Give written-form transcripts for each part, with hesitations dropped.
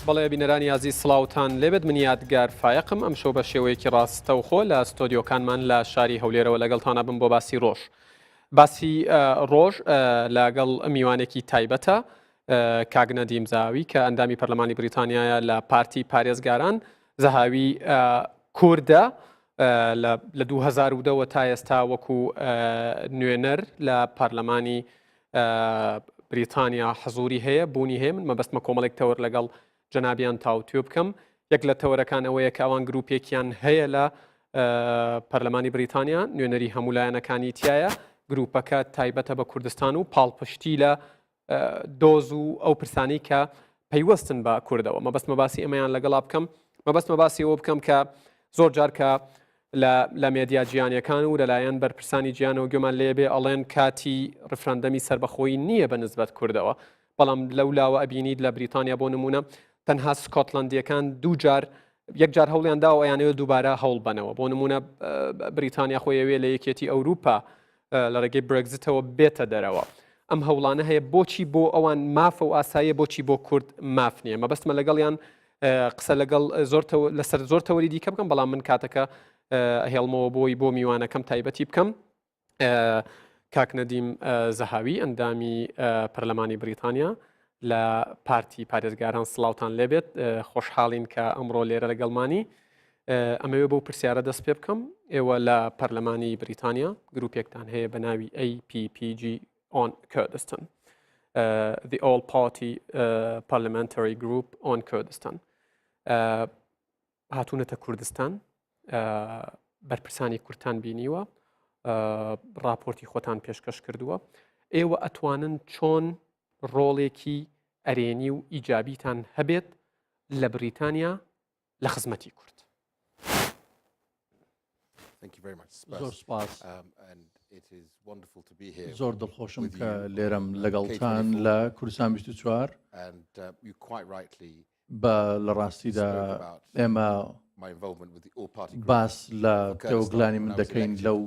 بەڵێ بینەرانی ئازیز سڵاوتان لێبێت من یادگار فایەقم ئەمشەو بە شێوەیەکی ڕاستەوخۆ لە ستۆدیۆکانمان لە شاری هەولێرەوە لەگەڵتانە بم بۆ باسی ڕۆژ باسی ڕۆژ لەگەڵ میوانێکی تایبەتە کاک نەدیم زاوی کە ئەندامی پەرلەمانی بریتانیایە لە پارتی پارێزگاران زەهاوی کوردە لە 2010ەوە تا ئێستا وەکو نوێنەر لە پەرلەمانی بریتانیا حزوری هەیە بوونی هەیە من مەبەستمە کۆمەڵێک تەوەر لەگەڵ جەنابیان تاوتوێ بکەم یەک لە تەوەرەکان ئەوەیە کە ئەوان گروپێکیان هەیە لە پەرلەمانی بریتانیا نوێنەری هەموو لایەنەکانی تایە گروپەکە تایبەتە بە کوردستان و پاڵپشتی لە دۆز و ئەو پرسانی کە پەیوەستن بە کوردەوە مەبەستمە باسی ئەمەیان لەگەڵا بکەم مەبەستمە باسی ئەوە بکەم کە زۆر جار کە لە مێدیا جیانەکان و لەلایەن بەرپرسانی جیانەوە گوێمان لێبێ ئەڵێن کاتی ڕفراندەمی سربەخۆی نییە بە نسبەت کوردەوە بەڵام لەو لاوە ئەبینیت لە بریتانیا بۆ نمونە تەنها سکۆتلندیەکان دوو جار یەک جار هەوڵیان داوە ئەیانەوێت دووبارە هەوڵ بەنەوە بۆ نمونە بریتانیا خۆیەوێ لە یەکێتی ئەوروپا لە ڕێگەی برێگزتەوە بێتە دەرەوە. ئەم هەوڵانە هەیە بۆچی بۆ ئەوان مافە و ئاساییە بۆچی بۆ کورد ماف نییە مەبەستمە لەگەڵیان قسە لەگەڵ زۆر لەسەر زۆر تەوەری دیکە بکەم بەڵام من کاتەکە هێڵمەوە بۆی بۆ میوانەکەم تایبەتی بکەم کاک نەدیم زەهاوی ئەندامی پەرلەمانی بریتانیا لە پارتی پارێزگاران سڵاوتان لێبێت خۆشحاڵین کە ئەمڕۆ لێرە لەگەڵمانی ئەمەوێ بەو پرسیارە دەست پێ بکەم ئێوە لە پەرلەمانی بریتانیا گروپێکتان هەیە بە ناوی APPG on Kurdistan uh, the All Party uh, Parliamentary Group on Kurdistan uh, هاتوونەتە کوردستان بەرپرسانی کورتان بینیوە راپۆرتی خۆتان پێشکەش کردووە ئێوە ئەتوانن چۆن ڕۆڵێکی ئەرێنی و ئیجابیتان هەبێت لە بریتانیا لە خزمەتی کورد. زۆر سپاس um, زۆر دڵخۆشم کە لێرەم لەگەڵتان لە کوردستان 24 بە لە ڕاستیدا ئێمە باس لە تێوەگلانی من دەکەین لەو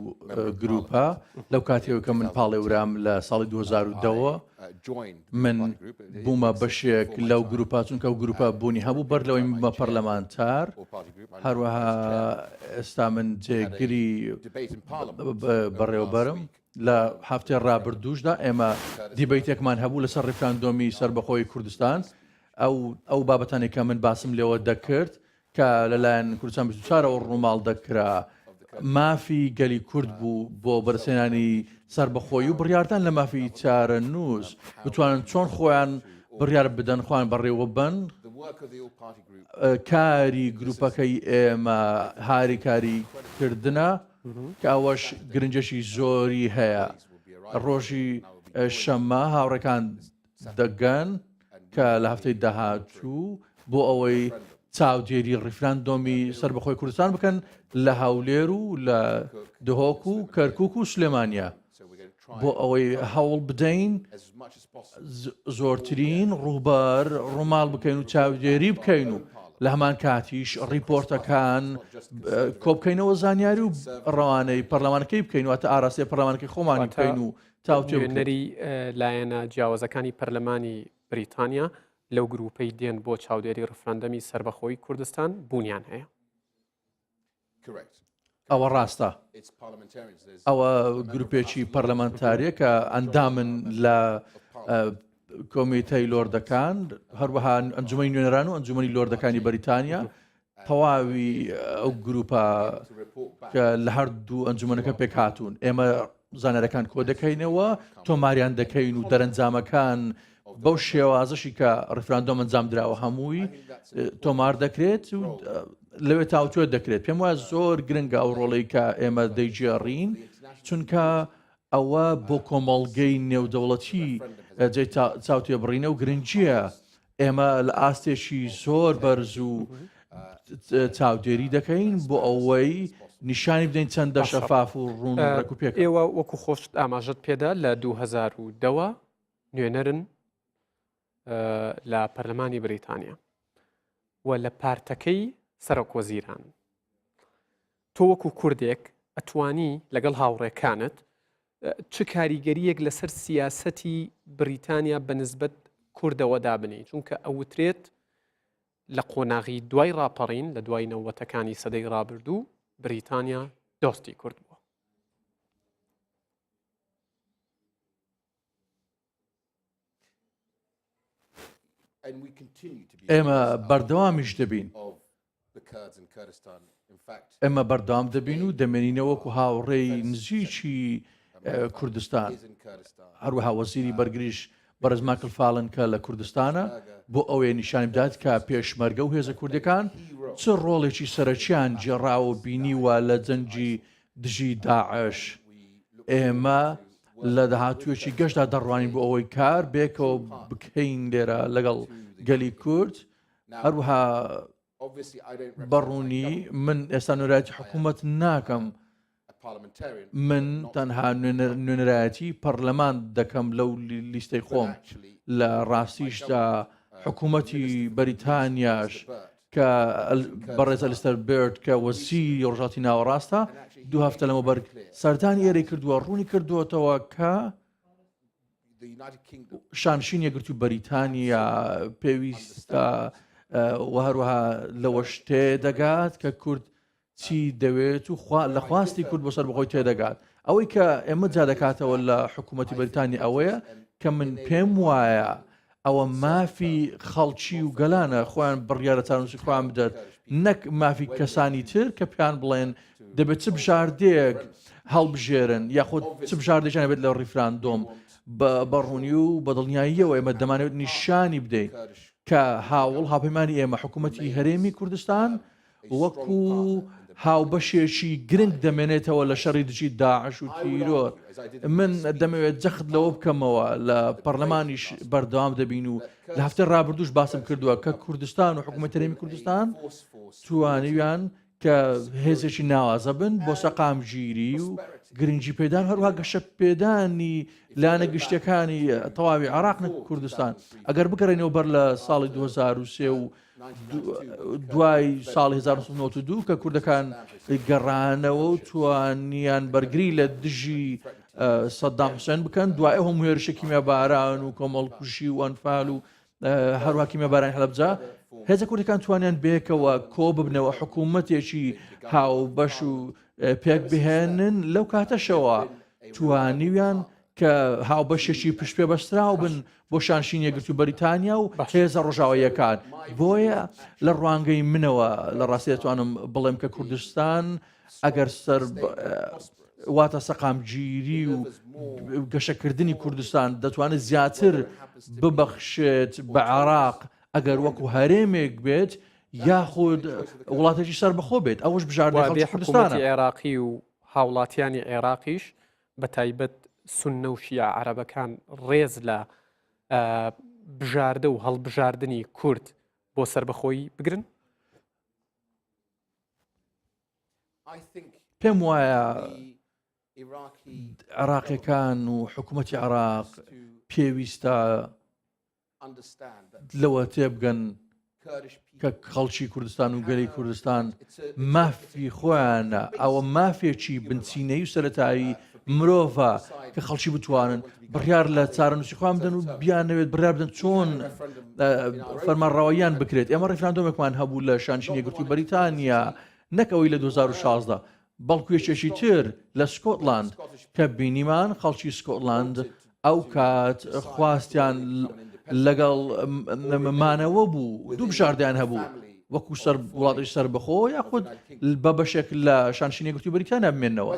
گروپە لەو کاتێەوە کە من پاڵێورام لە ساڵی 2010ەوە من بوومە بەشێک لەو گروپە چونکە ئەو گروپە بوونی هەبوو بەر لەوەی بمە پەرلەمانتار هەروەها ئێستا من جێگری بەڕێوەبەرم لە هەفتەی ڕابردووشدا ئێمە debate ێکمان هەبوو لەسەر ڕیفراندۆمی سەربەخۆی کوردستان ئەو ئەو بابەتانێک کە من باسم لێوە دەکرد کە لەلایەن کوردستان 24ەوە ڕووماڵ دەکرا، مافی گەلی کورد بوو بۆ بەدەستهێنانی سەربەخۆیی و بڕیاردان لە مافی چارەنووس، بتوانن چۆن خۆیان بڕیار بدەن، خۆیان بەڕێوەببەن. کاری گروپەکەی ئێمە هاریکاری کردنە کە ئەوەش گرنگێکی زۆری هەیە. ڕۆژی شەممە هاوڕێکان دەگەن کە لە هەفتەی داهاتوو بۆ ئەوەی چاودێری ڕیفراندۆمی سەربەخۆی کوردستان بکەن لە هەولێر و لە دهۆک و کەرکک و سلێمانیا بۆ ئەوەی هەوڵ بدەین زۆرترین ڕووبەر ڕووماڵ بکەین و چاودێری بکەین و لە هەمان کاتیش ڕیپۆرتەکان کۆبکەینەوە زانیاری و ڕەوانەی پەرلەمانەکەی بکەین واتە ئاراستەی پەرلەمانەکەی خۆمانی بکەین و تاوتوێ نوێنەری لایەنە جیاوازەکانی پەرلەمانی بریتانیا لەو گروپەی دێن بۆ چاودێری ڕفراندەمی سربەخۆی کوردستان بوونیان هەیە. ئەوە ڕاستە ئەوە گروپێکی پەرلەمانتاریە کە ئەندامن لە کۆمیتەی لۆردەکان هەروەها ئەنجومی نوێنەران و ئەنجومی لۆردەکانی بەریتانیا تەواوی ئەو گروپە کە لە هەردوو ئەنجومەنەکە پێکهاتوون ئێمە زانەرەکان کۆ دەکەینەوە تۆماریان دەکەین و دەرەنجامەکان بەو شێوازەشی کە ڕفراندۆم ئەنجام دراوە هەمووی تۆمار دەکرێت و لەوێ تاوتوێ دەکرێت پێم وایە زۆر گرنگە ئەو ڕۆڵی کە ئێمە دەیگێڕین چونکە ئەوە بۆ کۆمەڵگەی نێودەوڵەتی جێی چاوتێبڕینە و گرنگییە. ئێمە لە ئاستێکی زۆر بەرز و چاودێری دەکەین بۆ ئەوەی نیشانی بدەین چەندە شەفاف و ڕوون و ڕێک و پێکە. ئێوە وەکو خۆشت ئاماژەت پێدا لە 2010ەوە نوێنەرن لە پەرلەمانی بریتانیا و لە پارتەکەی سەرۆک وەزیران. تۆ وەکو کوردێک ئەتوانی لەگەڵ هاوڕێکانت چ کاریگەریەک لەسەر سیاسەتی بریتانیا بە نسبەت کوردەوە دابنێی چونکە ئەوترێت. لە قۆناغی دوای ڕاپەڕین لە دوای نەوەتەکانی سەدەی ڕابردوو بریتانیا دۆستی کورد بووە. ئێمە بەردەوامیش دەبین. ئێمە بەردەوام دەبین و دەمێنینەوە وەکو هاوڕێی نزیکی کوردستان. هەروەها وەزیری بەرگریش بەڕێز ماکل فاڵن کە لە کوردستانە بۆ ئەوەیە نیشانی بدات کە پێشمەرگە و هێزە کوردەکان چ ڕۆڵێکی سەرەکیان گێڕاوە و بینیوە لە جەنگی دژی داعش. ئێمە لە داهاتوویەکی گەشدا دەڕوانین بۆ ئەوەی کار بێکەوە بکەین لێرە لەگەڵ گەلی کورد هەروەها بەڕوونی من ئێستا نوێنەرایەتی حکوومەت ناکەم من تەنها نوێنەرایەتی پەرلەمان دەکەم لەو لیستەی خۆم لە ڕاستیشدا حکوومەتی بەریتانیاش کە بەڕێز ئەلیستەر بێرد کە وەزیری ڕۆژهەڵاتی ناوەڕاستە دوو هەفتە لەمەوبەر سەردانی ئێرەی کردووە ڕوونی کردووەتەوە کە شانشین یەکگرتوو بەریتانیا پێویستە و هەروەها لەوەش تێدەگات کە کورد چی دەوێت و لە خواستی کورد بۆ سەربەخۆی تێدەگات. ئەوەی کە ئێمە جیا دەکاتەوە لە حکوومەتی بەریتانی ئەوەیە کە من پێم وایە ئەوە مافی خەڵکی و گەلانە خۆیان بڕیارە چارەنووسی خۆیان بدەن نەک مافی کەسانی تر کە پێیان بڵێن دەبێت چ بژاردەیەک هەڵبژێرن یاخود چ بژاردێکیان بێت لە ڕیفراندۆم بە ڕوونی و بە دڵنیاییەوە ئێمە دەمانەوێت نیشانی بدەین کە هاوڵ هاوپەیمانی ئێمە حکوومەتی هەرێمی کوردستان وەکو هاوبەشێکی گرنگ دەمێنێتەوە لە شەڕی دژی داعش و تیرۆر. من دەمەوێت جەخت لەوە بکەمەوە لە پەرلەمانیش بەردەوام دەبین و لە هەفتەی ڕابردووش باسم کردووە کە کوردستان و حکوومەتی هەرێمی کوردستان توانیویان کە هێزێکی ناوازە بن بۆ سەقامگیری و گرنگی پێدان هەروەها گەشە پێدانی لایەنە گشتیەکانی تەواوی عێراق نەک کوردستان ئەگەر بگەڕێنەوە بەر لە ساڵی 2003 و دوای ساڵی 1992 کە کوردەکان گەڕانەوە و توانیان بەرگری لە دژی سەدام حوسێن بکەن دوای ئەو هەموو هێرشە کیمیاباران و کۆمەڵکوژی و ئەنفال و هەروە کیمیابارانی هەڵەبجە هێزە کوردەکان توانیان بێکەوە کۆ ببنەوە حکوومەتێکی هاوبەش و پێک بهێنن لەو کاتەشەوە توانیویان کە هاوبەشێکی پشتپێبەستراو بن بۆ شانشینی یەکگرتوو بەریتانیا و هێزە ڕۆژاواییەکان. بۆیە لە ڕوانگەی منەوە لە ڕاستی دەتوانم بڵێم کە کوردستان ئەگەر سەر واتە سەقامگیری و گەشەکردنی کوردستان دەتوانێت زیاتر ببەخشێت بە عێراق ئەگەر وەکو هەرێمێک بێت یاخود وڵاتێکی سەربەخۆ بێت ئەوەش بژاردەی خەڵکی کوردستانە. عێراقی و هاوڵاتیانی عێراقیش بە تایبەت سوننە و شیعە عەرەبەکان ڕێز لە بژاردە و هەڵبژاردنی کورد بۆ سەربەخۆیی بگرن؟ پێم وایە عێراقیەکان و حکوومەتی عێراق پێویستە لەوە تێبگەن کە خەڵکی کوردستان و گەلی کوردستان مافی خۆیانە ئەوە مافێکی بنچینەی و سەتایی مرۆڤە کە خەڵکی بتوانن بڕیار لە چارەنووسی خۆیان بدەن و بیانەوێت بڕیار بدەن چۆن فەرمانڕەواییان بکرێت ئێمە ڕیفراندۆمێکمان هەبوو لە شانشینی یەکگرتووی بەریتانیا نەک ئەوەی لە 2016 بەڵکو یەکێکی تر لە سکۆتلاند کە بینیمان خەڵکی سکۆتلاند ئەو کات خواستیان لەگەڵ مانەوە بوو دوو بژاردەیان هەبوو وەکو سەر وڵاتی سەربەخۆ یاخود بە بەشێک لە شانشینی یەکگرتووی بەریتانیا بمێنەوە.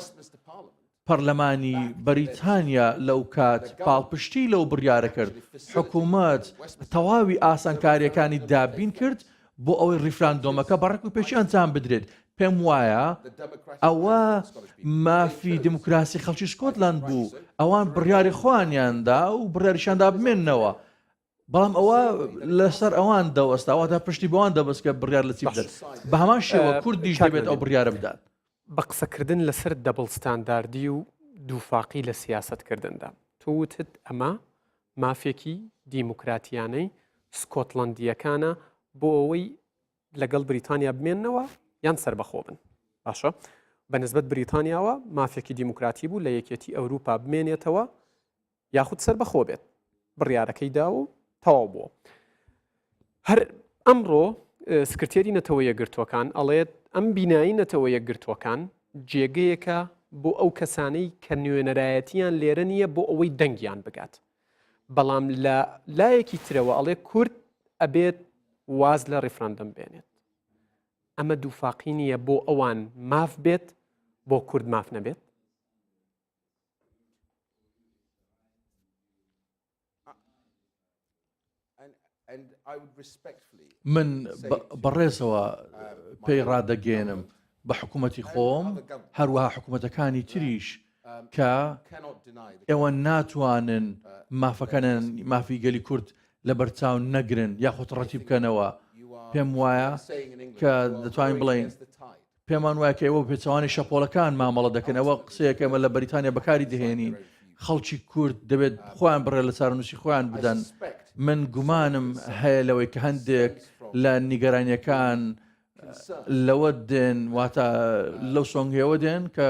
پەرلەمانی بەریتانیا لەو کات پاڵپشتی لەو بڕیارە کرد، حکومەت تەواوی ئاسانکارییەکانی دابین کرد بۆ ئەوەی ڕیفراندۆمەکە بە ڕێکوپێکی ئەنجام بدرێت، پێم وایە ئەوە مافی دیموکراسی خەڵکی سکۆتلاند بوو، ئەوان بڕیاری خۆیانیان دا و بڕیاریشیان دا بمێننەوە، بەڵام ئەوە لەسەر ئەوان دەوەستا، واتە پشتی بەوان دەبەست کە بڕیار لە چی بدەن. بە هەمان شێوە کوردیش دەبێت ئەو بڕیارە بدات. بە قسەکردن لەسەر double standard ی و دووفاقی لە سیاسەتکردندا، تۆ وتت ئەمە مافێکی دیموکراتیانەی سکۆتلەندییەکانە بۆ ئەوەی لەگەڵ بریتانیا بمێننەوە یان سەربەخۆ بن. باشە بە نسبەت بریتانیاوە مافێکی دیموکراتی بوو لە یەکێتی ئەوروپا بمێنێتەوە یاخود سەربەخۆ بێت بڕیارەکەی دا و تەواو بووە. هەر ئەمڕۆ. سکرتێری نەتەوە یەکگرتووەکان ئەڵێت ئەم بینایی نەتەوە یەکگرتووەکان جێگەیەکە بۆ ئەو کەسانەی کە نوێنەرایەتیان لێرە نییە بۆ ئەوەی دەنگیان بگات. بەڵام لە لایەکی ترەوە ئەڵێ کورد ئەبێت واز لە ڕیفراندەم بێنێت. ئەمە دووفاقی نییە بۆ ئەوان ماف بێت بۆ کورد ماف نەبێت؟ من بەڕێزەوە پێی ڕادەگەێنم بە حکوومەتی خۆم هەروەها حکوومەتەکانی تریش کە ئێوە ناتوانن مافەکانیان مافی گەلی کورد لە بەرچاو نەگرن یاخود ڕەتی بکەنەوە پێم وایە کە دەتوانین بڵین پێمان وایە کە ئێوە پێچەوانی شەپۆلەکان مامەڵە دەکەن ئەوە قسەیەکە ئێمە لە بەریتانیا بەکاری دەهێنین خەڵکی کورد دەبێت خۆیان بڕێ لە چارەنووسی خۆیان بدەن من گومانم هەیە لەوەی کە هەندێک لە نیگەرانیەکان لەوە دێن واتە لەو سۆنگەیەوە دێن کە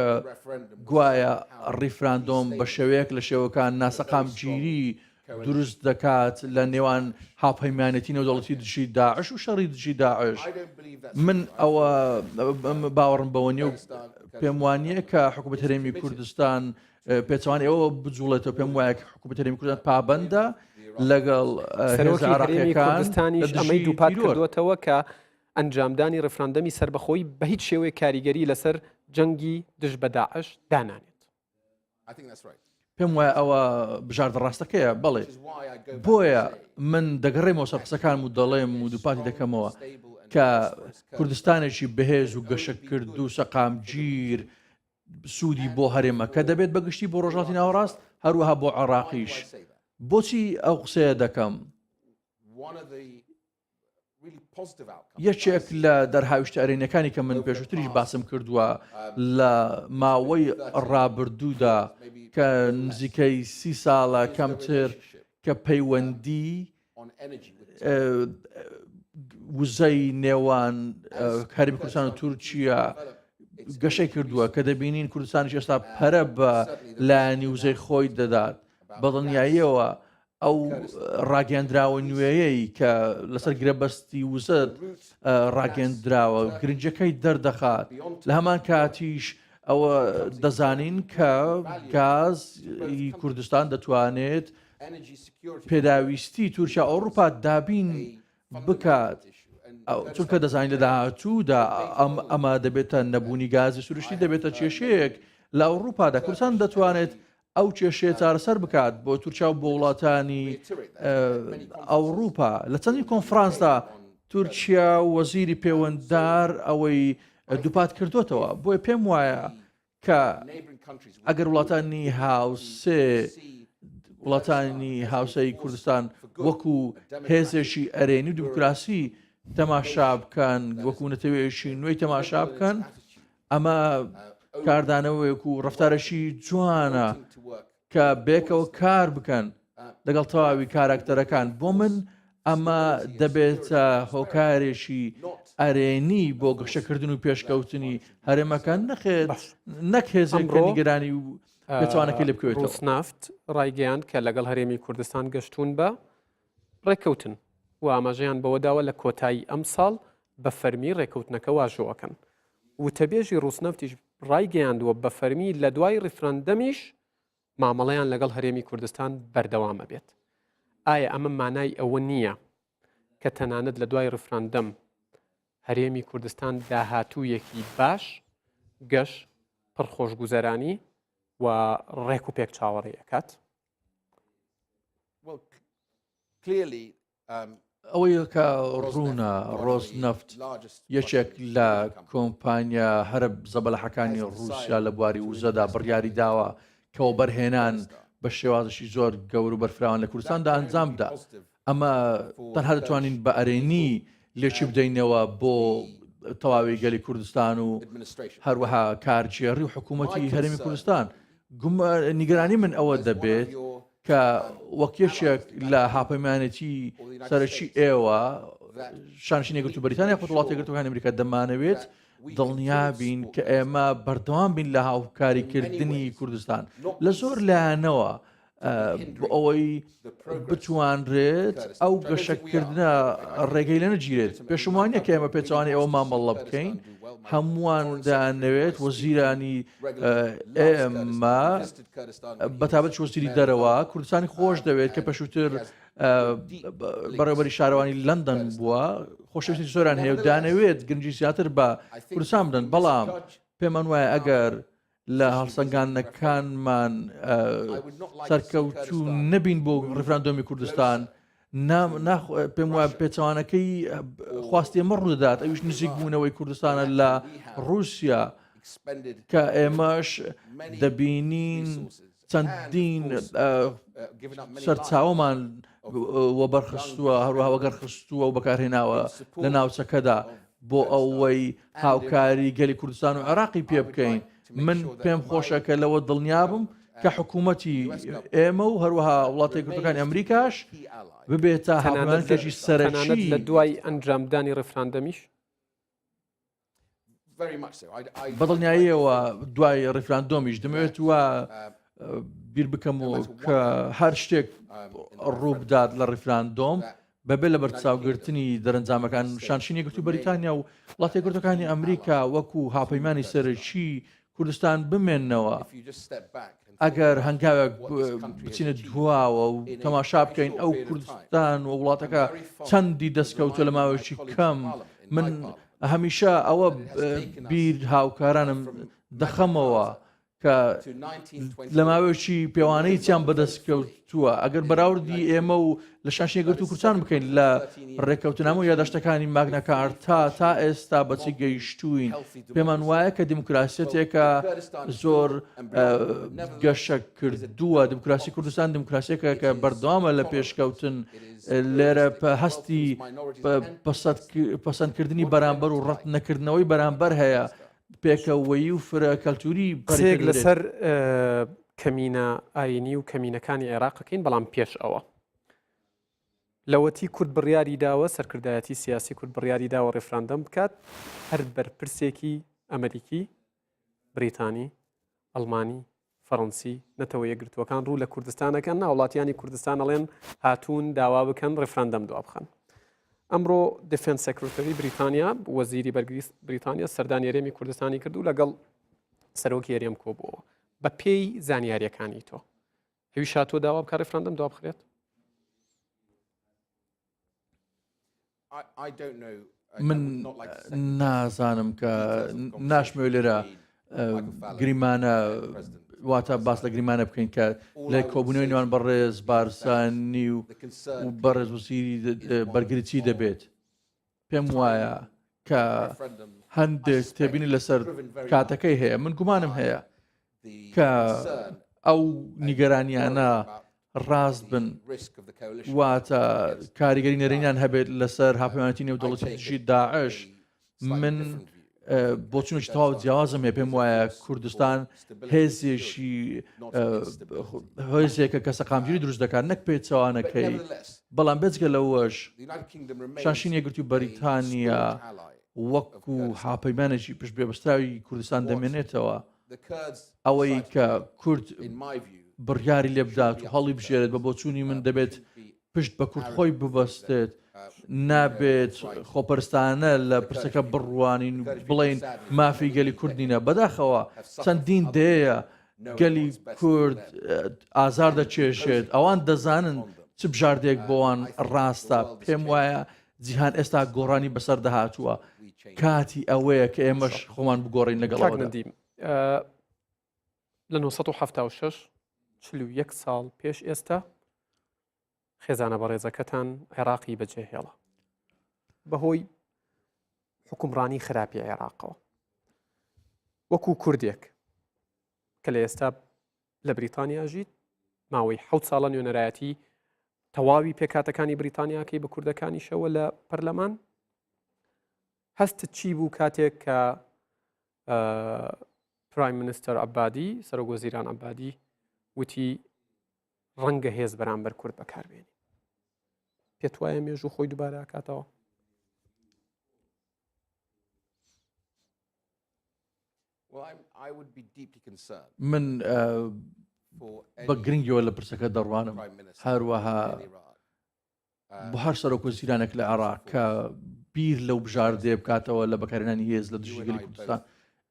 گوایە ڕیفراندۆم بە شێوەیەک لە شێوەکان ناسەقامگیری دروست دەکات لە نێوان هاوپەیمانێتی نێودەوڵەتی دژی داعش و شەڕی دژی داعش من ئەوە باوەڕم بەوە نیە و پێم وانە کە حکوومەت هەرێمی کوردستان پێچوان ئێوە بجوڵێتەوە پێم وایە کە حکوومەت هەرێمی کوردستان پابەندە لەگەڵ سەرۆکی هەرێمی کوردستانیش ئەمەی دووپات کردووەتەوە کە ئەنجامدانی ڕیفراندەمی سەربەخۆی بە هیچ شێوەیەک کاریگەری لەسەر جەنگی دژ بە داعش دانانێت. پێم وایە ئەوە بژاردە ڕاستەکەیە بەڵێ بۆیە من دەگەڕێمەوە سەر قسەکانم و دەڵێم و دووپاتی دەکەمەوە کە کوردستانێکی بەهێز و گەشەکرد و سەقامگیر سوودی بۆ هەرێمەکە دەبێت بە گشتی بۆ ڕۆژهەڵاتی ناوەڕاست هەروەها بۆ عێراقیش بۆچی ئەو قسەیە دەکەم یەکێک لە دەرهاویشتە ئەرێنیەکانی کە من پێشووتریش باسم کردووە لە ماوەی ڕابردوودا کە نزیکەی سی ساڵە کەمتر کە پەیوەندی وزەی نێوان هەرێمی کوردستان و تورکیا گەشەی کردووە کە دەبینین کوردستانیش ئێستا پەرە بە لایەنی وزەی خۆی دەدات بەدڵنیاییەوە ئەو ڕاگەندراوە نوێیەی کە لەسەر گرێبەستی وزە ڕاگەندراوە گرنگەکەی دەردەخات لە هەمان کاتیش ئەوە دەزانین کە گاز کوردستان دەتوانێت پێداویستی تورکیا ئەوروپا دابین بکات چونکە دەزانین لە داهاتوودا ئەم ئەمە دەبێتە نەبوونی گازی سروشتی دەبێتە کێشەیەک لە ئەوروپادا کوردستان دەتوانێت ئەو کێشەیە چارەسەر بکات بۆ تورکیا و بۆ وڵاتانی ئەوروپا لە چەندین کۆنفرانسدا تورکیا و وەزیری پەیوەنددار ئەوەی دووپات کردوتەوە بۆیە پێم وایە کە ئەگەر وڵاتانی هاوسێ وڵاتانی هاوسەی کوردستان وەکو هێزێکی ئەرێنی و دیموکراسی تەماشا بکەن وەکو نەتەوەیەکی نوێی تەماشا بکەن ئەمە کاردانەوەیەک و ڕفتارەشی جوانە کە بێکەوە کار بکەن لەگەڵ تەواوی کاراکتەرەکان بۆ من ئەمە دەبێتە هۆکارێکی ئەرێنی بۆ گەشەکردن و پێشکەوتنی هەرێمەکە نەخێت نەک هێزێک کە نیگەرانی و پێچوانەکەی لێ بکەوێتەوە. ڕوسنافت ڕایگەیاند کە لەگەڵ هەرێمی کوردستان گەشتوون بە ڕێککەوتن و ئاماژەیان بەوەداوە لە کۆتایی ئەمساڵ بە فەرمی ڕێککەوتنەکە واژۆ ئەکەن. وتەبێژی ڕوسنەفتیش ڕایگەیاندووە بە فەرمی لە دوای ڕیفراندەمیش مامەڵەیان لەگەڵ هەرێمی کوردستان بەردەوام ئەبێت. ئایا ئەمە مانای ئەوە نییە کە تەنانەت لە دوای ڕیفراندەم هەرێمی کوردستان داهاتوویەکی باش، گەش، پڕ خۆشگوزەرانی و ڕێک و پێک چاوەڕێی ئەکات؟ ئەوەی کە ڕوونە ڕۆزنەفت یەکێک لە کۆمپانیا هەرە زەبەلاحەکانی ڕووسیا لە بواری وزەدا بڕیاری داوە کە وەبەرهێنان بە شێوازێکی زۆر گەور و بەرفراوان لە کوردستاندا ئەنجام بدا ئەمە تەنها دەتوانین بە ئەرێنی لێکی بدەینەوە بۆ تەواوی گەلی کوردستان و هەروەها کارگێڕی و حکوومەتی هەرێمی کوردستان نیگەرانی من ئەوە دەبێت کە وەک یەکێک لە هاپەیمانێتی سەرەکی ئێوە شانشینی یەکگرتوو بەریتانیا خۆت وڵاتی یەکگرتووەکانی ئەمریکا دەمانەوێت دڵنیا بین کە ئێمە بەردەوام بین لە هاوکاریکردنی کوردستان لە زۆر لایەنەوە. بۆ ئەوەی بتوانرێت ئەو گەشەکردنە ڕێگەی لە نەگیرێت. پێشم وانییە کە ئێمە پێچەوانەی ئەوە مامەڵە بکەین، هەمووان دەیانەوێت وەزیرانی ئێمە بەتابەت وەزیری دەرەوە کوردستانی خۆش دەوێت کە پێشووتر بەڕێوەبەری شارەوانی لەندەن بووە، خۆشەویستی زۆران هەیە و دانەوێت گرنگی زیاتر بە کوردستان بدەن، بەڵام پێمان وایە ئەگەر لە هەڵسەنگاندنەکانمان سەرکەوتوو نەبین بۆ ڕیفراندۆمی کوردستان پێم وایە پێچەوانەکەی خواستی ئێمە ڕوودەدات ئەویش نزیک بوونەوەی کوردستانە لە ڕووسیا کە ئێمەش دەبینین چەندین سەرچاوەمان وەبەرخستووە هەروەها وەگەرخستووە و بەکارهێناوە لە ناوچەکەدا بۆ ئەوەی هاوکاری گەلی کوردستان و عێراقی پێ بکەین من پێم خۆشە کە لەوە دڵنیابم کە حکوومەتی ئێمە و هەروەها وڵاتە یەکگرتووەکانی ئەمریکاش ببێتە هاوپەیمانێکی سەرەکی لە دوای ئەنجامدانی ڕیفراندەمیش. بەدڵنیاییەوە دوای ڕیفراندۆمیش دەمەوێت وا بیر بکەم و کە هەر شتێک ڕووبدات لە ڕیفراندۆم بەبێ لە بەرچاوگرتنی دەرەنجامەکان شانشینی یەکگرتووی بەریتانیا و وڵاتە یەکگرتووەکانی ئەمریکا وەکو هاوپەیمانی سەرەکی کوردستان بمێننەوە. ئەگەر هەنگاوێک بچینە دواوە و تەماشا بکەین ئەو کوردستان و وڵاتەکە چەندی دەستکەوتوە لە ماوەیەکی کەم من هەمیشە ئەوە بیر هاوکارانم دەخەمەوە کە لە ماوەیەکی پێوانەی چیان بەدەست کەوتووە ئەگەر بەراوردی ئێمە و لە شاشی گرت و کوردستان بکەین لە ڕێککەوتنامە و یاداشتەکانی ماگنا کارتا تا ئێستا بەچی گەیشتوین پێمان وایە کە دیموکراسیەتێکە زۆر گەشە کردووە دیموکراسی کوردستان دیموکراسیەکە کە بەردەوامە لە پێشکەوتن لێرە هەستی پەسەندکردنی بەرامبەر و ڕەت نەکردنەوەی بەرامبەر هەیە پێکەوەیی و فرە کەلتوری قسەیەک لەسەر کەمینە ئاینی و کەمینەکانی عێراقەکەین بەڵام پێش ئەوە لەوەتی کورد بڕیاری داوە سەرکردایەتی سیاسی کورد بڕیاری داوە ڕێفراندەم بکات هەر بەرپرسێکی ئەمریکی بریتانی ئەڵمانی فەڕەنسی، نەتەوە یەکگرتووەکان ڕوو لە کوردستان ئەکەن، هاوڵاتیانی کوردستان ئەڵێن هاتوون داوا بکەن ڕیفراندەم دوابخەن. ئەمڕۆ Defence Secretary بریتانیا، وەزیری بەرگری بریتانیا سەردانی هەرێمی کوردستانی کرد و لەگەڵ سەرۆکی هەرێم کۆبووەوە. بە پێی زانیاریەکانی تۆ ئەویش هاتووە داوا بکە ڕیفراندەم دوابخرێت؟ من نازانم کە ناشمەوێت لێرە گریمانە واتە باس لە گریمانە بکەین کە لە کۆبوونەوەی نێوان بەڕێز بارزانی و بەڕێز وزیری بەرگری چی دەبێت پێم وایە کە هەندێک تێبینی لەسەر کاتەکەی هەیە من گومانم هەیە کە ئەو نیگەرانیانە ڕاست بن واتە کاریگەری نەرێنیان هەبێت لەسەر هاپەیمانەتی نێودەوڵەتی دژی داعش من بۆچونێکی تەواو جیاوازم هەیە پێم وایە کوردستان هێزێکی هێزێکە کە سەقامگیری دروست دەکات نەک پێچەوانەکەی بەڵام بێجگە لەوەش شانشینی یەکگرتووی بەریتانیا وەکو هاپەیمانێکی پشت بێبەستراوی کوردستان دەمێنێتەوە ئەوەی کە کورد بڕیاری لێ بدات و هەڵی بژێرێت بە بۆچوونی من دەبێت پشت بە کورد خۆی ببەستێت نابێت خۆپەرستانە لە پرسەکە بڕوانین و بڵین مافی گەلی کورد نینە بەداخەوە چەندین دەیە گەلی کورد ئازار دەچێژێت ئەوان دەزانن چ بژاردێک بۆوان ڕاستە پێم وایە جیهان ئێستا گۆڕانی بەسەر دەهاتووە کاتی ئەوەیە کە ئێمەش خۆمان بگۆڕین لەگەڵ ندیم لە 1970 41 ساڵ پێش ئێستا خێزانە بەڕێزەکەتان عێراقی بەجێهێڵا بەهۆی حکومڕانی خراپی عێراقەوە وەکو کوردێک کە لە ئێستا لە بریتانیا ژیت ماوەی حوت ساڵە نوێنەرایەتی تەواوی پێکاتەکانی بریتانیاکەی بە کوردەکانیشەوە لە پەرلەمان هەستت چی بوو کاتێک کە Prime Minister عبادی سەرۆک وەزیران عبادی وتی ڕەنگە هێز بەرامبەر کورد بەکاربێنی پێت وایە مێژوو خۆی دووبارە کاتەوە من. بە گرنگیەوە لە پرسەکە دەڕوانم هەروەها بۆ هەر سەرۆک وەزیرانێک لە عێراق کە بیر لەو بژاردەیە بکاتەوە لە بەکارهێنانی هێز لە دژی گەلی کوردستان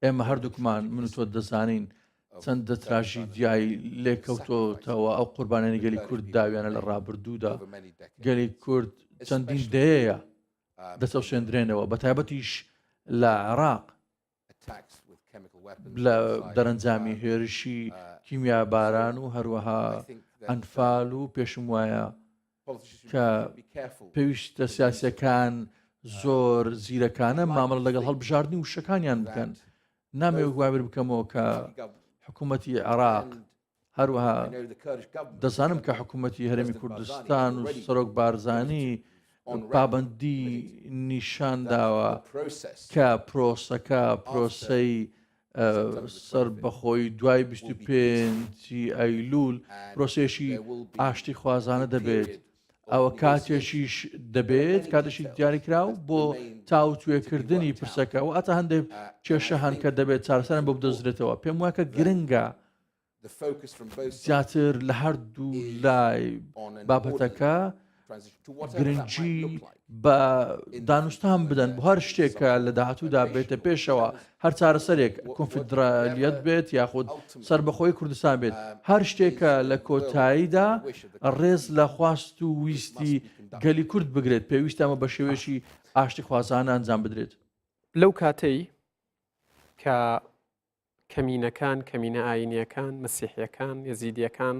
ئێمە هەردووکمان من و تۆ دەزانین چەندە تراژیدیای لێکەوتۆتەوە ئەو قوربانیانی گەلی کورد داویانە لە ڕابردوودا گەلی کورد چەندین دەیەیە دەچەوسێندرێنەوە بە تایبەتیش لە عێراق لە دەرەنجامی هێرشی کیمیاباران و هەروەها ئەنفال و پێشم وایە کە پێویستە سیاسەکان زۆر زیرەکانە مامەڵە لەگەڵ هەڵبژاردنی وشەکانیان بکەن نامەوێت وابیر بکەمەوە کە حکوومەتی عێراق هەروەها دەزانم کە حکوومەتی هەرێمی کوردستان و سەرۆک بارزانی پابەندی نیشان داوە کە پرۆسەکە پرۆسەی سەربەخۆی دوای 25 ئەیلول پرۆسێشی ئاشتی خوازانە دەبێت. ئەوە کاتێکیش دەبێت کاتێکی دیاریکراو بۆ تاوتوێکردنی پرسەکە و ئەتا هەندێک کێشە هەن کە دەبێت چارەسەرم بۆ بدۆزرێتەوە پێم وایە کە گرنگە زیاتر لە هەردوو لای بابەتەکە گرنگی بە دانوستان بدەن بۆ هەر شتێک کە لە داهاتوودا بێتە پێشەوە هەر چارەسەرێک کۆنفیدرالیەت بێت یاخود سەربەخۆی کوردستان بێت هەر شتێکە لە کۆتاییدا ڕێز لە خواست و ویستی گەلی کورد بگرێت پێویستە ئەمە بە شێوەیەکی ئاشتی خوازانە ئەنجام بدرێت. لەو کاتەی کە کەمینەکان، کەمینە ئایینییەکان، مەسیحییەکان، یەزیدییەکان،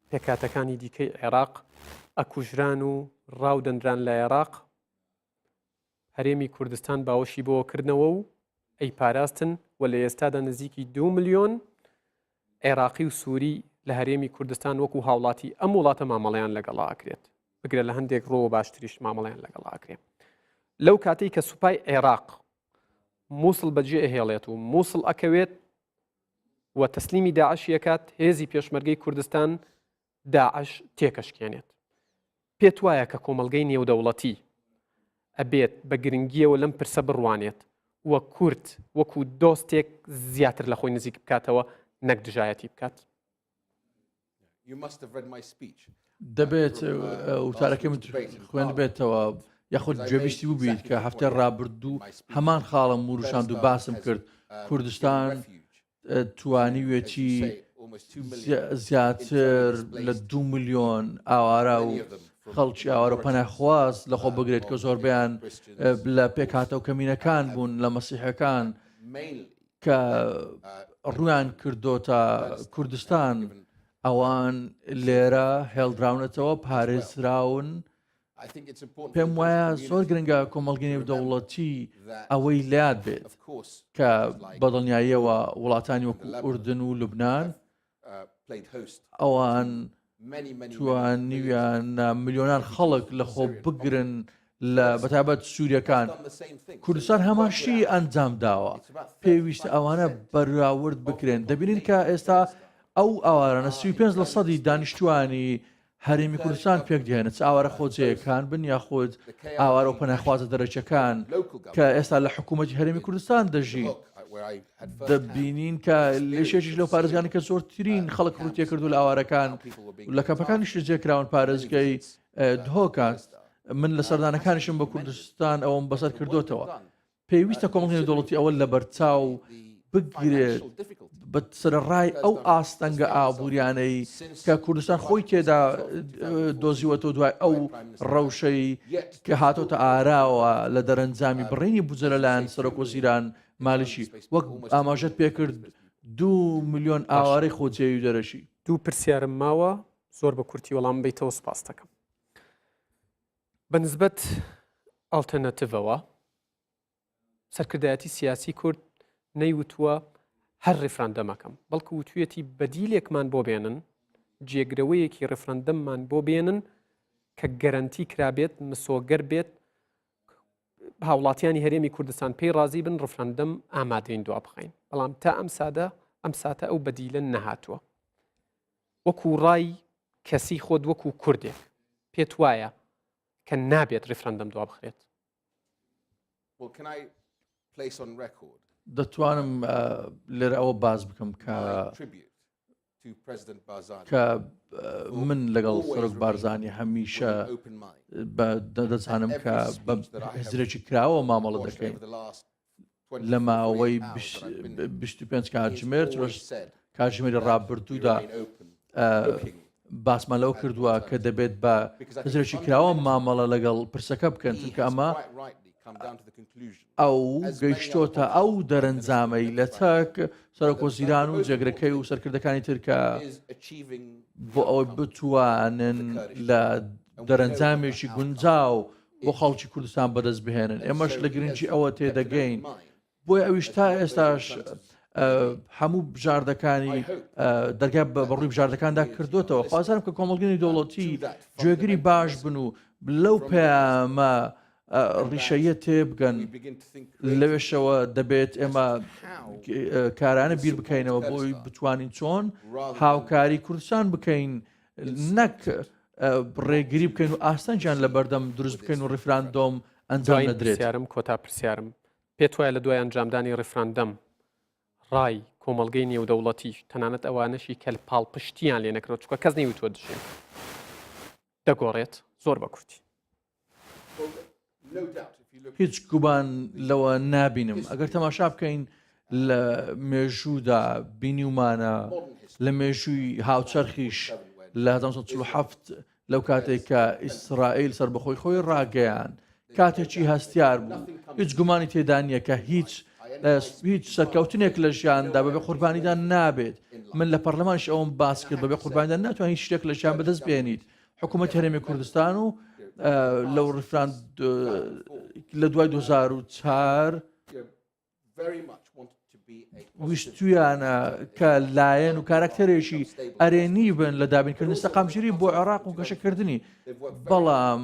پێکهاتەکانی دیکەی عێراق ئەکوژران و ڕاو دەنران لە عێراق، هەرێمی کوردستان باوەشی بۆ کردنەوە و ئەیپاراستن و لە ئێستادا نزیکی دو ملیۆن عێراقی و سووری لە هەرێمی کوردستان وەکو هاوڵاتی ئەم وڵاتە مامەڵەیان لەگەڵا ئەکرێت بگرە لە هەندێک ڕۆوە باشتریش مامەڵەیان لەگەڵا ئەکرێت لەو کاتەی کە سوپای عێراق مووسڵ بەجێ ئەهێڵێت و مووسڵ ئەکەوێت و تەسلیمی داعش یەکات هێزی پێشمەرگەی کوردستان داعش تێکەشکێنێت پێت وایە کە کۆمەڵگەی نێودەوڵەتی ئەبێت بە گرنگیەوە لەم پرسە بڕوانێت و کورد وەکو دۆستێک زیاتر لە خۆی نزیک بکاتەوە نەک دژایەتی بکات؟ دەبێت وتارەکەی من خوێندبێتەوە یاخود گوێبیستی بووبیت کە هەفتەی ڕابردوو هەمان خاڵم وروژاند و باسم کرد کوردستان توانیوێتی زیاتر لە دو ملیۆن ئاوارە و خەڵکی ئاوارە و پەناخواز لەخۆ بگرێت کە زۆربیان لە پێکهاتە و کەمینەکان بوون لە مەسیحەکان کە ڕویان کردۆتە کوردستان ئەوان لێرە هێڵدراونەتەوە پارێزراون پێم وایە زۆر گرنگە کۆمەڵگەی نێودەوڵەتی ئەوەی لەیاد بێت کە بەدڵنیاییەوە وڵاتانی وەکو ئوردن و لوبناان ئەوان توانیویانە ملیۆنان خەڵک لە خۆ بگرن لە بەتابەت سووریەکان کوردستان هەمان شتی ئەنجام داوە پێویستە ئەوانە بەراورد بکرێن دەبینین کە ئێستا ئەو ئاوارانە 35 لە سەدی دانیشتوانی هەرێمی کوردستان پێکدێنێت چ ئاوارە خۆجێیەکان بن یاخود ئاوارە و پەناخوازە دەرەکیەکان کە ئێستا لە حکوومەتی هەرێمی کوردستان دەژین دەبینین کە لەشێکیش لەو پارێزگانی کە زۆرترین خەڵک ڕووتێ کردو لە ئاوارەکان لە کەپەکانیش جێکراون پارێزگەی دهۆکە من لە سەردانەکانیشم بە کوردستان ئەوم بەسەر کردوتەوە پێویستە کۆمەڵگەی نێودەوڵەتی ئەوە لەبەرچاو بگرێت بە سەرەڕای ئەو ئاستەنگە ئابووریانەی کە کوردستان خۆی تێدا دۆزیوەتەوە دوای ئەو ڕەوشەی کە هاتۆتە ئاراوە لە دەرەنجامی بڕینی بودجە لەلایەن سەرۆک وەزیران مالکی وەک ئاماژەت پێکرد دو ملیۆن ئاوارەی خۆجێی و دەرەکی. دوو پرسیارم ماوە زۆر بە کورتی وەڵام بەیتەوە سوپاست دەکەم. بە نسبەت ئەڵتەرناتیڤەوە سەرکردایەتی سیاسی کورد نەیوتووە هەر ڕیفراندەمەکەم بەڵکو وتویەتی بەدیلێکمان بۆ بێنن جێگرەوەیەکی ڕیفراندەممان بۆ بێنن کە گەرەنتی کرابێت مسۆگەر بێت هاوڵاتیانی هەرێمی کوردستان پێی ڕازی بن ڕفراندەم ئامادەین دوا بخەین بەڵام تا ئەم سادە ئەم ساتە ئەو بەدیلە نەهاتووە وەکو ڕای کەسی خۆت وەکو کوردێک پێت وایە کە نابێت ڕیفراندەم دوا بخرێت؟ دەتوانم لێرە ئەوە باس بکەم کە. کە من لەگەڵ سەرۆک بارزانی هەمیشە دەزانم کە بە هزرێکی کراوە مامەڵە دەکەین لە ماوەی 25 کاتژمێر کاتژمێری ڕابردوودا باسمان لەوە کردووە کە دەبێت بە هزرێکی کراوە مامەڵە لەگەڵ پرسەکە بکەن چونکە ئەمە ئەو گەیشتۆتە ئەو دەرەنجامەی لە تەک سەرۆکوەزیران و جێگرەکەی و سەرکردەکانی تر کە بۆ ئەوەی بتوانن لە دەرەنجامێکی گونجاو بۆ خەڵکی کوردستان بەدەست بهێنن ئێمەش لە گرنگی ئەوە تێدەگەین بۆیە ئەویش تا ئێستاش هەموو بژاردەکانی دەرگا بە بەڕووی بژاردەکاندا کردوتەوە خوازیارم کە کۆمەڵگەی دەوڵەتی گوێگری باش بن و لەو پەیامە ڕیشەیە تێبگەن لەوێشەوە دەبێت ئێمە کارانە بیر بکەینەوە بۆی بتوانین چۆن هاوکاری کوردستان بکەین نەک ڕێگری بکەین و ئاستەنگیان لە بەردەم دروست بکەین و ڕیفراندۆم ئەنجام نەدرێت. پرسیارم کۆتا پرسیارم پێت وایە لە دوای ئەنجامدانی ڕیفراندەم ڕای کۆمەڵگەی نێودەوڵەتی تەنانەت ئەوانەشی کە پاڵپشتیان لێ نەکرد چونکە کەس نەیوتووە دژین دەگۆڕێت زۆر بە کورتی. هیچ گومان لەوە نابینم ئەگەر تەماشا بکەین لە مێژوودا بینیومانە لە مێژووی هاوچەرخیش لە 1940 لەو کاتێک کە ئیسرائیل سەربەخۆی خۆی ڕاگەیان کاتێکی هەستیار بوو هیچ گومانی تێدا نییە کە هیچ هیچ سەرکەوتنێک لە ژیاندا بەبێ قوربانیدان نابێت من لە پەرلەمانش ئەوم باس کرد بەبێ قوربانیدان ناتوانین هیچ شتێک لە ژیان بەدەست بێنیت حکوومەت هەرێمی کوردستان و لەو ڕفراند لە دوای 2004 ویستویانە کە لایەن و کارکتەرێکی ئەرێنی بن لە دابینکردنی سەقامگیری بۆ عێراق و گەشەکردنی بەڵام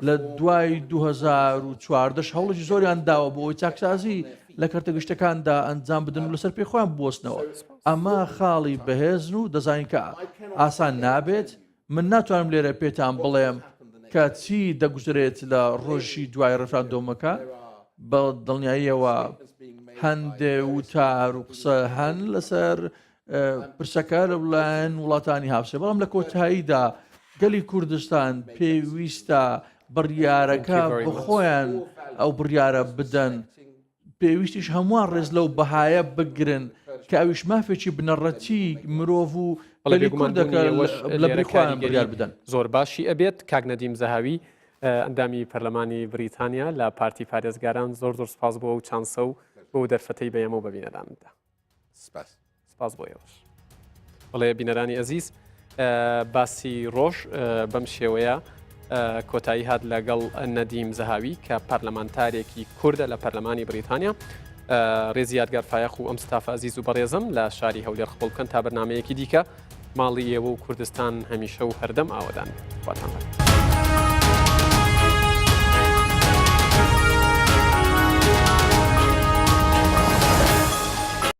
لە دوای 2014 هەوڵێکی زۆریان داوە بۆ ئەوەی چاکسازی لە کەرتە گشتەکاندا ئەنجام بدەن و لەسەر پێی خۆیان بوەستنەوە ئەمە خاڵی بەهێزن و دەزانین کە ئاسان نابێت من ناتوانم لێرە پێتان بڵێم کە چی دەگوزرێت لە ڕۆژی دوای ڕێفراندۆمەکە، بە دڵنیاییەوە هەندێ وتار و قسە هەن لەسەر پرسەکە لە لایەن وڵاتانی هاوسێ، بەڵام لە کۆتاییدا گەلی کوردستان پێویستە بڕیارەکە بە خۆیان ئەو بڕیارە بدەن. پێویستیش هەمووان ڕێز لەو بەهایە بگرن کە ئەویش مافێکی بنەڕەتی مرۆڤ و بەڵێ گەلی بێگومان کوردە بوونی کە ئێوەش لە لێرە بری خۆیان کاریگەری بڕیار بدەن. زۆر باشی ئەبێت. کاک نەدیم زەهاوی ئەندامی پەرلەمانی بریتانیا لە پارتی پارێزگاران زۆر زۆر سپاس بۆ ئەو چانسە و بۆ ئەو دەرفەتەی بە ئێمە و بە بینەرانت دا. سپاس. سپاس بۆ ئێوەش. بەڵێ بینەرانی ئەزیز باسی ڕۆژ بەم شێوەیە کۆتایی هات لەگەڵ نەدیم زەهاوی کە پەرلەمانتارێکی کوردە لە پەرلەمانی بریتانیا ڕێزی یادگار فایەق و ئەم ستافە ئەزیز و بەڕێزم لە شاری هەولێر قبوڵ بکەن تا بەرنمەیەکی دیکە ماڵی ئێوە و کوردستان هەمیشە و هەردەم ئاوەدان بێت. خواتان لەگەڵ.